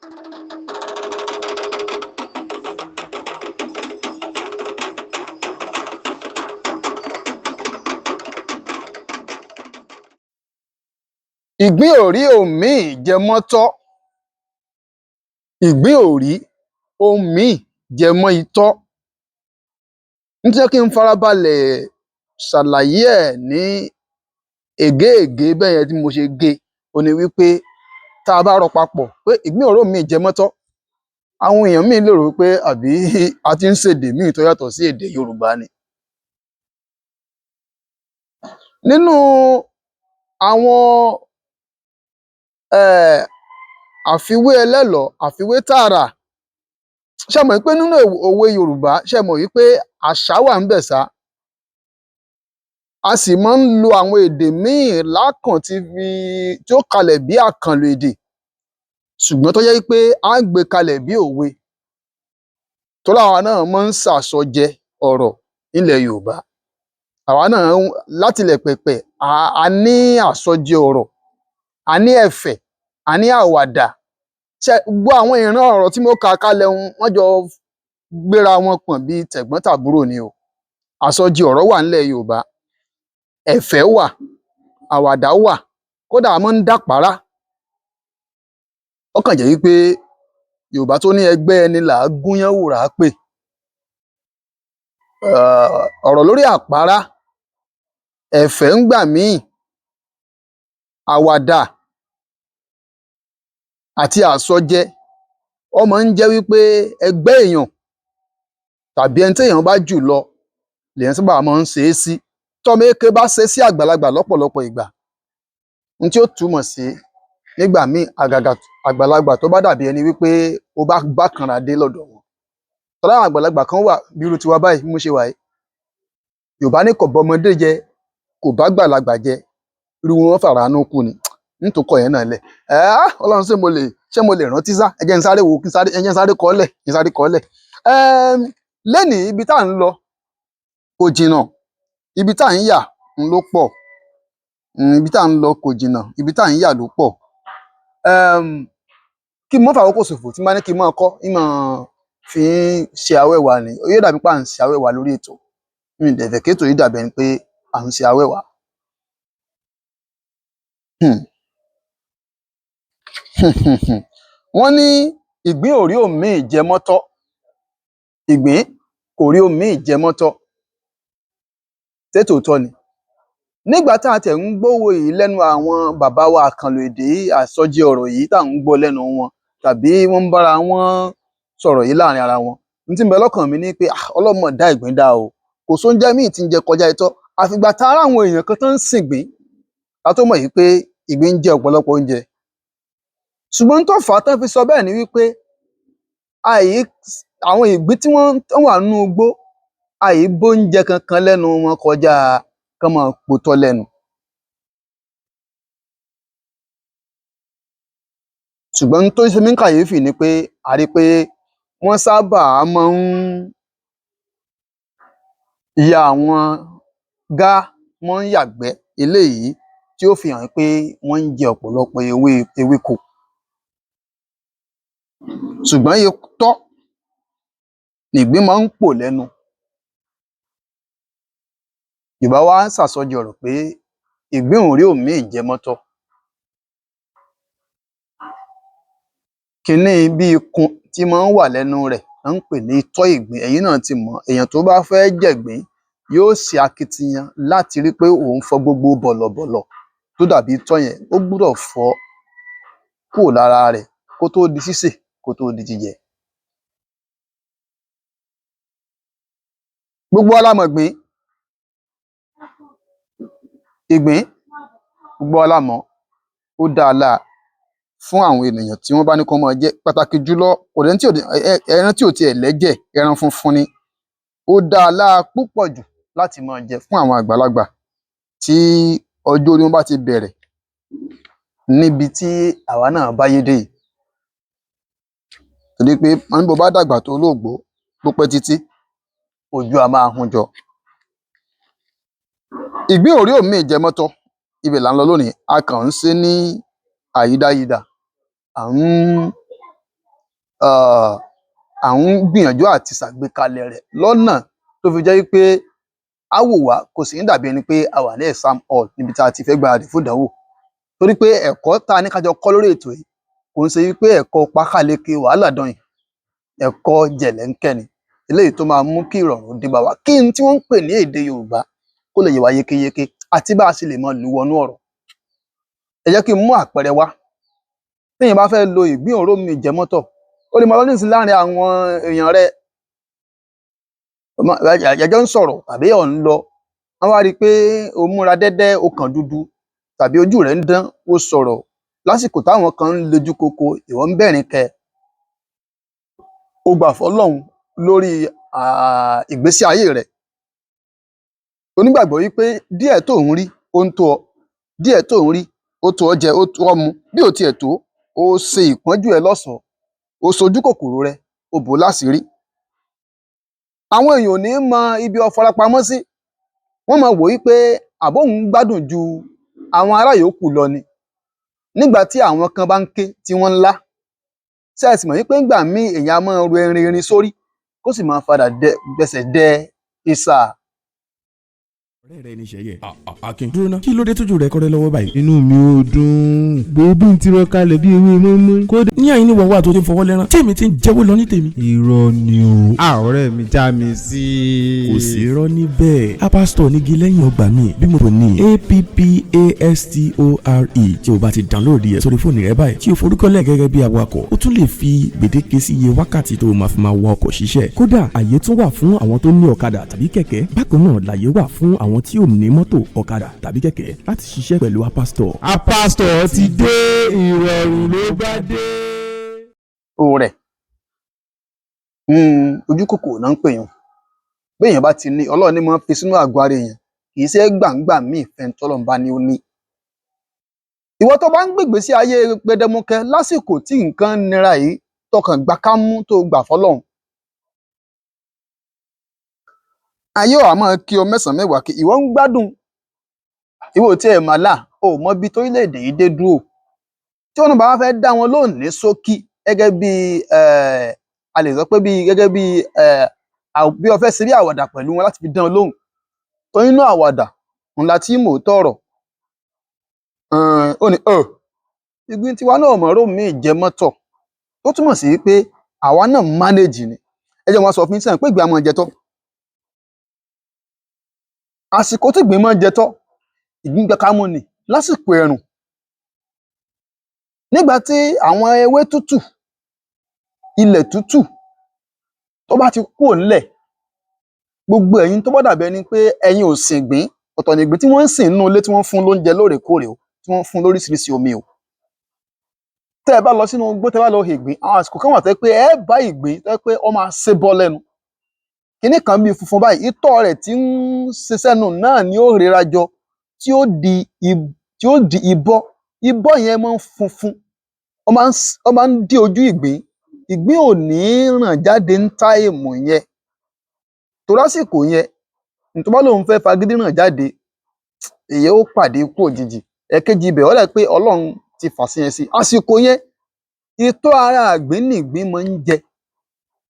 Ìgbín ò rí òmíì jẹ mọ́tọ́. Ìgbín ò rí ohun míì jẹ mọ́ itọ́. N tó jẹ́ kí n farabalẹ̀ ṣàlàyé ẹ̀ ní ègé-ègé bẹ́yẹn tí mo ṣe gé e òhun ni wí pé tá a bá rọ papọ̀ pé ìgbín ò róhun míì jẹ mọ́tọ́, àwọn èèyàn míì lè rò wí pé àbí a tí ń ṣèdè míì tó yàtọ̀ sí èdè Yorùbá ni. Nínú àwọn àfiwé ẹlẹ́lọ̀ọ́, àfiwé tààrà, ṣẹ́ ẹ mọ̀ pé nínú òwe Yorùbá, ṣẹ́ ẹ mọ̀ wí pé àṣà wà ńbẹ̀ ṣá? A sì mọ́ ń lo àwọn èdè míì lákàn ti fi tí ó kalẹ̀ bí àkànlò èdè ṣùgbọ́n tó jẹ́ wí pé á gbé e kalẹ̀ bí òwe. Torí àwa náà mọ́ ń sàsọjẹ ọ̀rọ̀ nílẹ̀ Yorùbá. Àwa náà látilẹ̀ pẹ̀pẹ̀ a ní àsọjẹ ọ̀rọ̀, a ní ẹ̀fẹ̀, a ní àwàdà. Gbogbo àwọn ìran ọ̀rọ̀ tí mo kà kalẹ̀ un wọ́n jọ gbéra wọn pọ̀n bíi tẹ̀gbọ́n-tàbúrò ni o. Àsọjẹ ọ̀rọ̀ wà ńlẹ̀ Yorùbá, ẹ̀fẹ̀ wà, àwàdà wà, kódà a mọ́ ń dàpárá. Ó kàn jẹ́ wí pé Yorùbá tó ní ẹgbẹ́ ẹni là á gúnyán wùrà pè. Ọ̀rọ̀ lórí àpárá, ẹ̀fẹ̀ ńgbà míì, àwàdà àti àsọjẹ, ó mọ́ ń jẹ́ wí pé ẹgbẹ́ èèyàn tàbí ẹni téèyàn bá jù lọ lèèyàn sábà mọ́ ń ṣe é sí. Tọ́mọ éke bá ṣe é sí àgbàlagbà lọ́pọ̀lọpọ̀ ìgbà, n tí ó túmọ̀ sí nígbà míì, àgàgà àgbàlagbà tó bá dàbí ẹni wí pé ó bá bákanra dé lọ́dọ̀ wọn. Torí àwọn àgbàlagbà kan wà bí irú tiwa báyìí bí mo ṣe wà yìí. Yorùbá ní kò bọ́mọdé jẹ, kò bágbàlagbà jẹ, irú wọn fàràánú kú ni. Ń tún kọ ìyẹn náà lẹ̀. Ọlọ́run, ṣé mo lè rántí ṣá? Ẹ jẹ́ n sáré wò ó, kí n sáré, ẹ jẹ́ n sáré kọ ọ́ lẹ̀, kí n sáré kọ ọ́ lẹ̀. Lénìí, ibi tá à ń lọ kò jìnnà, ibi tá à ń yà ń ló pọ̀. Ibi tá à ń lọ kò jìnnà, ibi tá à ń yà ló pọ̀. Kí n má fàkókò ṣòfò, tí n bá ní kí n máa kọ́, ń máa fi ń ṣe awẹ́wà ni. Yóò dàbí pé à ń ṣe awẹ́wà lórí ètò. Mi ì dẹ̀ fẹ́ kétò yìí dàbí ẹni pé à ń ṣe awẹ́wà. Wọ́n ní ìgbín ò rí òmíì jẹ mọ́tọ́. Ìgbín kò rí òmíì jẹ mọ́tọ́. Ṣé tòótọ́ ni? Nígbà tá a tiẹ̀ ń gbówó yìí lẹ́nu àwọn bàbá wa àkànlò èdè yìí, àsọjẹ ọ̀rọ̀ yìí tá à ń gbọ́ lẹ́nu wọn tàbí wọ́n ń bára wọn sọ̀rọ̀ yìí láàrin ara wọn, n tí ń bẹ lọ́kàn mi ni pé Ọlọ́run mà dá ìgbín dá o. Kò sóúnjẹ míì tí ń jẹ kọjá itọ́. Àfìgbà tá a ráwọn èèyàn kan tán ń sìngbín ká tó mọ̀ wí pé ìgbín ń jẹ ọ̀pọ̀lọpọ̀ oúnjẹ. Ṣùgbọ́n n tó fà á tán fi sọ bẹ́ẹ̀ ni wí pé àwọn ìgbín tí wọ́n tán wà nínú igbó, àì bóúnjẹ kankan lẹ́nu wọn kọjá kán máa potọ́ lẹ́nu. Ṣùgbọ́n n tó ṣe mí ní kàyéfì ni pé a rí pé wọ́n sábà máa ń ya àwọn gá, wọ́n ń yàgbẹ́ eléyìí tí ó fi hàn pé wọ́n ń jẹ ọ̀pọ̀lọpọ̀ ewé ewéko. Ṣùgbọ́n itọ́ nìgbín máa ń pò lẹ́nu. Yorùbá wá sàsọjẹ ọ̀rọ̀ pé ìgbín ò rí òmíì jẹ mọ́tọ́. Kiní bí ikun tí mọ́ ń wà lẹ́nu rẹ̀ ná ń pè ní itọ́ ìgbín. Ẹ̀yin náà ti mọ̀ ọ́n. Èèyàn tó bá fẹ́ jẹ̀gbín yóò ṣe akitiyan láti rí pé òun fọ gbogbo bọ̀lọ̀bọ̀lọ̀ tó dàbí itọ́ yẹn, ó gbúdọ̀ fọ̀ ọ́ kúrò lára rẹ̀ kó tó di sísè, kó tó di jíjẹ. Gbogbo wa la mọ̀gbín. Ìgbín, gbogbo wa la mọ̀ ọ́n. Ó dáa láa fún àwọn ènìyàn tí wọ́n bá ní kán máa jẹ́, pàtàkì jùlọ kò dẹ̀ tí ò ẹran tí ò tiẹ̀ lẹ́jẹ̀, ẹran funfun ni. Ó dáa láa púpọ̀ jù láti máa jẹ fún àwọn àgbàlagbà tí ọjọ́ orí wọn bá ti bẹ̀rẹ̀ níbi tí àwa náà báyé dé yìí. Torí pé wọ́n ní bó bá dàgbà tó o lóò gbó, bó pẹ́ títí, ojú á máa hun jọ. Ìgbín ò rí òmíì jẹ mọ́tọ́, ibẹ̀ là ń lọ lónìí. A kàn ń ṣe é ní àyídáyidà. À ń À ń gbìyànjú àti ṣàgbékalẹ̀ rẹ̀ lọ́nà tó fi jẹ́ wípé á wò wá, kò sì ní dàbí ẹni pé a wà ní exam hall níbi tá a ti fẹ́ gbáradì fún ìdánwò, torí pé ẹ̀kọ́ tá a ní ká jọ kọ́ lórí ètò yìí kò ń ṣe wípé ẹ̀kọ́ pákáleke wàhálà dọ̀yìn, ẹ̀kọ́ jẹ̀lẹ́ńkẹ́ ni, eléyìí tó máa mú kí ìrọ̀rùn dé bá wa, kí n tí wọ́n ń pè ní èdè Yorùbá kó lè yé wa yékéyéké àti bá a ṣe lè máa lò wọnú ọ̀rọ̀. Ẹ jẹ́ kí n mú àpẹẹrẹ wá. Téèyàn bá fẹ́ lo ìgbín òró mi jẹmọ́tọ̀, ó lè máa lọ nísìnyí láàrin àwọn èèyàn rẹ̀, ẹjọ́ ń sọ̀rọ̀ tàbí ọ̀ ń lọ, wọ́n wá rí i pé o múra dẹ́dẹ́, o kàn dúdú tàbí ojú rẹ̀ ń dán, o sọ̀rọ̀ lásìkò táwọn kan ń lejú koko, ìwọ ń bẹ̀rìn kẹ. O gbà fọ́lọ́run lórí ìgbésí ayé rẹ̀. Onígbàgbọ́ wípé díẹ̀ tó ń rí ó ń tó ọ, díẹ̀ tó ń rí ó tó ọ jẹ, ó tó ọ mu, bí ò tiẹ̀ tó, o ṣe ìpọ́njú ẹ lọ́ṣọ̀ọ́, o ṣojú kòkòrò rẹ, o bò ó láṣìírí. Àwọn èèyàn ò ní mọ ibi o farapamọ́ sí, wọ́n máa wò wípé àbóun gbádùn ju àwọn ará yòókù lọ ni. Nígbà tí àwọn kan bá ń ké tí wọ́n ń lá, ṣé ẹ sì mọ̀ wípé ńgbà míì èèyàn á máa ru erin erin sórí kó sì máa padà dẹ gbẹsẹ̀ dẹ ìsà. Ọ̀rẹ́ rẹ ní sẹ́yẹ. Akin, dúró ná, kí ló dé tójú rẹ kọ́rẹ́ lọ́wọ́ báyìí? Inú mi ò dùn, gbòógì ń tirọ kalẹ̀ bí ewé mọ́mọ́. Kódà. Ní àyín ní wọ́n wà tó ti ń fọwọ́ lẹ́rán tí èmi ti ń jẹ́wọ́ lọ ní tèmi. Irọ́ ni o. A ọ̀rẹ́ mi, já mi sí. Kò sí irọ́ níbẹ̀. Appa Store nígi lẹ́yìn ọgbà mi bí mo ní APPASTORE. Tí o bá ti download ẹ̀ sórí fóònù rẹ báyìí, tí o forúkọlẹ̀ gẹ́gẹ́ bí awakọ̀, o tún lè fi gbèdéke sí iye wákàtí tó o máa fi máa wa ọkọ̀ ṣiṣẹ́. Kódà, àyè tún wà fún àwọn tó ní ọ̀kadà tàbí kẹ̀kẹ́. Bákan náà làyè wà fún àwọn tí ò ní mọ́tò, ọ̀kadà tàbí kẹ̀kẹ́ láti ṣiṣẹ́ pẹ̀lú Appa Store. Appa Store ti dé, ìrọ̀rùn ló bá dé. O rẹ̀ ojú kòkòrò náà ń pè yàn. Béèyàn bá ti ní, Ọlọ́run ní máa ń fi sínú àgọ́ ara èèyàn, kì í ṣe é gbàǹgbà míì fẹ́ni tọ́lọ́run bá ní ó ní. Ìwọ tó bá ń gbègbè sí ayé gbẹdẹmukẹ lásìkò tí nǹkan nira yìí, tọkàn gbà ká mú tó gbà fọ́lọ́run. Ayé ò máa kí ọ mẹ́sàn-án mẹ́wàá kí ìwọ ń gbádùn. Ìwọ ò tiẹ̀ mà là, o ò mọ ibi tórílẹ̀-èdè yìí dé dúró. Tí wọn náà bá fẹ́ dá wọn lóhùn ní ṣókí, gẹ́gẹ́ bí a lè sọ pé bí gẹ́gẹ́ bí bí o fẹ́ ṣe bí àwàdà pẹ̀lú wọn láti fi dán wọn lóhùn. Torí inú àwàdà ńlá tí mò ń tọ̀rọ̀. Ó ní ìgbín tiwa náà mọ̀ rómi jẹ mọ́tọ̀. Ó túmọ̀ sí pé àwa náà manage ni. Ẹ jẹ́ wọn sọ fún yín sẹ́yìn pé ìgbín á máa jẹ tọ́. Àsìkò tí ìgbín máa ń jẹ tọ́, ìgbín gbẹ kámú ni lásìkò ẹ̀rùn. Nígbà tí àwọn ewé tútù, ilẹ̀ tútù tó bá ti kúrò ńlẹ̀, gbogbo ẹ̀yin tó bá dàbí ẹni pé ẹ̀yin ò sìn ìgbín, ọ̀tọ̀ ni ìgbín tí wọ́n ń sìn nínú ilé tí wọ́n ń fún lóúnjẹ lóòrèkóòrè o, tí wọ́n ń fún lóríṣiríṣi omi o. Tẹ́ ẹ bá lọ sínú igbó, tẹ́ ẹ bá lọ ìgbín, àwọn àsìkò kan wà tó jẹ́ pé ẹ bá ìgbín tó jẹ́ pé ó máa sé bọ́ lẹ́nu. Kinní kan bíi funfun báyìí, itọ́ rẹ̀ tí ń ṣe sẹ́nu náà ni ó rera jọ tí ó di ibọ́. Ibọ́ yẹn máa ń funfun, ó máa ń dí ojú ìgbín. Ìgbín ò ní ràn jáde ní táìmù yẹn. Torí àsìkò yẹn, tó bá lóun fẹ́ fagídí ràn jáde, èyàn ó pàdé ikú òjijì. Ẹ̀kejì ibẹ̀, ó dà pé Ọlọ́run ti fàṣẹ yẹn sí. Àsìkò yẹn, itọ́ ara ìgbín nìgbín máa ń jẹ.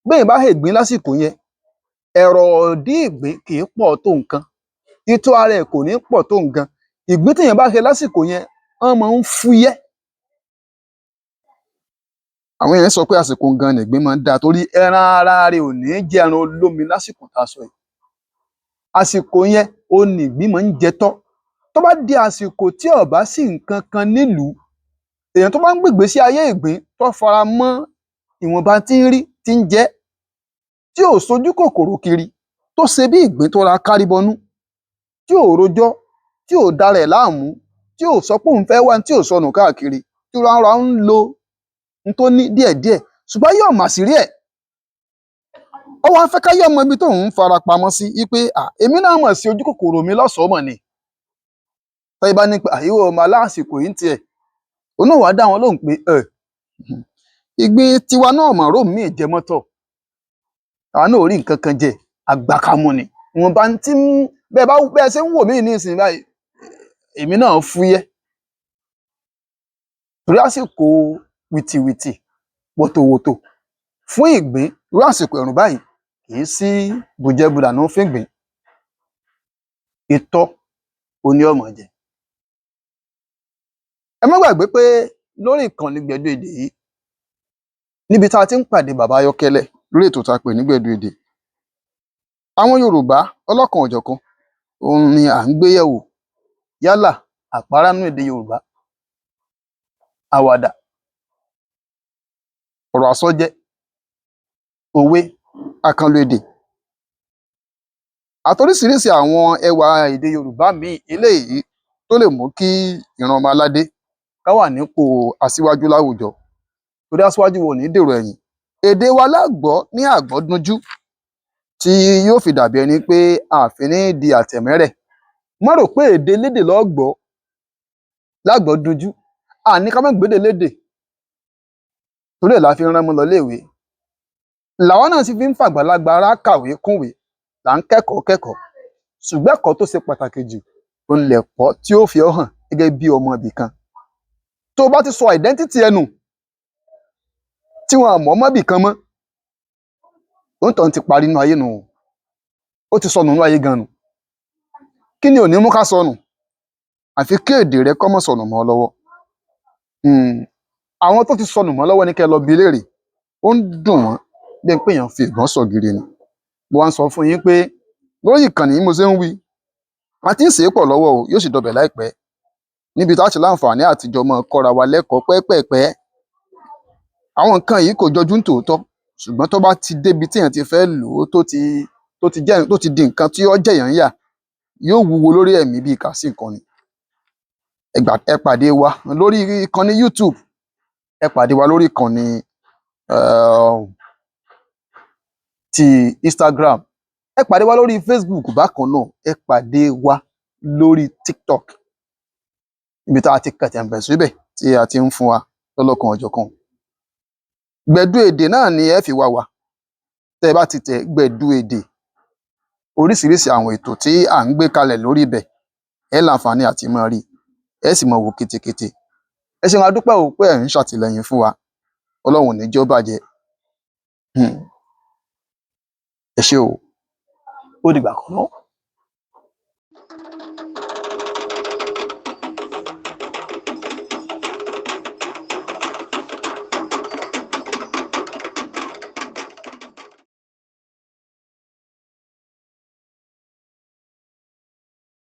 Béèyàn bá hègbín lásìkò yẹn, ẹ̀rọ̀ ìdí ìgbín kì í pọ̀ tó nǹkan. Itọ́ ara ẹ̀ kò ní pọ̀ tó nǹkan. Ìgbín téèyàn bá he lásìkò yẹn, wọ́n máa ń fúyẹ́. Àwọn èèyàn sọ pé àsìkò gan nìgbín máa ń dáa torí ẹran ara rẹ̀ ò ní jẹ́ ẹran olómi lásìkò tá a sọ yìí. Àsìkò yẹn, òun nìgbín máa ń jẹ tọ́. Tó bá di àsìkò tí ò bá sí nǹkan kan nílùú, èèyàn tó bá ń gbègbè sí ayé ìgbín tó fara mọ́ ìwọ̀nba tí ń rí tí ń jẹ, tí ò sojú kòkòrò kiri, tó ṣe bí ìgbín tó ra kárí bọnú, tí ò rojọ́, tí ò dara ẹ̀ láàmú, tí ò sọ pé òun fẹ́ wá tí ò sọnù káàkiri, tí rárá ń lo n tó ní díẹ̀díẹ̀, ṣùgbọ́n yóò mà sí rí ẹ̀. Ó wá fẹ́ káyé ọmọ ibi tóun ń fara pamọ́ sí wípé à èmi náà mọ̀ sí ojú kòkòrò mi lọ́sọ̀ọ́ mọ̀ ni. Táyé bá ní pé àyíwò ọmọ aláàsìkò yìí ń tiẹ̀, òun náà wàá dá wọn lóhùn pé ẹ ìgbín tiwa náà mọ̀ rómi jẹ mọ́tọ̀. Àwa náà ò rí nǹkan kan jẹ, àgbàkámú ni. Ìwọ̀nba tí ń bẹ́ẹ̀ bá bẹ́ẹ̀ ṣe ń wò mí ní ìsìn báyìí, èmi náà fúyẹ́. Torí àsìkò wìtìwìtì, wòtòwòtò Fún ìgbín, irú àsìkò ẹ̀rùn báyìí kì í sí bùjẹbùdànù fígbìn-ín, itọ́ òun ni yóò máa jẹ. Ẹ má gbàgbé pé lórí ìkànnì Gbẹ̀du Èdè yìí, níbi tá a ti ń pàdé bàbá Ayọ́kẹ́lẹ́ lórí ètò tá a pè ní Gbẹ̀du Èdè, àwọn Yorùbá ọlọ́kan-ò-jọ̀kan òun ni à ń gbé yẹ̀wò. Yálà àpárá nínú èdè Yorùbá, àwàdà, ọ̀rọ̀ àsọjẹ, òwe, àkànlò èdè àtoríṣiríṣi àwọn ẹwà èdè Yorùbá míì eléyìí tó lè mú kí ìran ọmọ aládé ká wà nípò aṣíwájú láwùjọ, torí aṣíwájú wa ò ní dèrò ẹ̀yìn. Èdè wa lá gbọ́ ní àgbọ́dúnjú tí yóò fi dàbí ẹni pé a fi ní di àtẹ̀mẹ́rẹ̀. Má rò pé èdè elédè lọ́ gbọ́ lágbọ́dúnjú, a ní ká má gbédè elédè, torí ẹ̀ la fi ń ránmọ lọ iléèwé, làwa náà sì fi ń fàgbàlagbà ara kàwé kúnwèé, là ń kẹ́kọ̀ọ́ kẹ́kọ̀ọ́. Ṣùgbọ́n ẹ̀kọ́ tó ṣe pàtàkì jù òun lẹ̀kọ́ tí ó fi ọ́ hàn gẹ́gẹ́ bí ọmọ ibìkan. Tó o bá ti sọ identity ẹ nù, tí wọn ò mọ̀ ọ́ mọ́ ibìkan mọ́, òǹtọ̀hún ti parí nínú ayé nù o, ó ti sọnù nínú ayé gan nù. Kí ni ò ní mú ká sọnù? Àfi kí èdè rẹ kó má sọnù mọ́ ọ lọ́wọ́. Àwọn tó ti sọnù mọ́ lọ́wọ́ ni kẹ́ ẹ lọ bi léèrè, ó ń dùn wọ́n bí ẹni pé èèyàn fi ìgbọ́n sọ̀gìrì ni. Mo wá ń sọ fún yín pé lórí ìkànnì yìí mo ṣe ń wí, a ti ń sè é pọ̀ lọ́wọ́ o, yóò sì dọbẹ̀ láìpẹ́, níbi tá a ti láǹfààní àtijọ́ máa kọ́ra wa lẹ́kọ̀ọ́ pẹ́pẹ̀pẹ́. Àwọn nǹkan yìí kò jọjú ní tòótọ́, ṣùgbọ́n tó bá ti débi téèyàn ti fẹ́ lò ó, tó ti jẹ́ tó ti di nǹkan tí ó jẹ̀yàn ń yà, yóò wúwo lórí ẹ̀mí bíi kà sí nǹkan ni. Ẹ gbà, ẹ pàdé wa lórí ìkànnì YouTube, ẹ pàdé wa lórí ìkànnì ti Instagram, ẹ pàdé wa lórí Facebook bákan náà, ẹ pàdé wa lórí TikTok, ibi tá a ti kẹ̀tẹ̀ǹbẹ̀ síbẹ̀ tí a ti ń fún wa lọ́lọ́kan òjọ̀kan. Gbẹ̀du Èdè náà ni ẹ fi wá wa. Tẹ́ ẹ bá ti tẹ̀ Gbẹ̀du Èdè, oríṣiríṣi àwọn ètò tí à ń gbé kalẹ̀ lórí ibẹ̀, ẹ láǹfààní àti máa rí, ẹ sì máa wò kétékété. Ẹ ṣeun, a dúpẹ́ o pé ẹ̀ ń ṣàtìlẹ́yìn fún wa. Ọlọ́run ò ní jẹ́ ó bàjẹ́. Ẹ ṣé o. Ó dìgbà kan náà.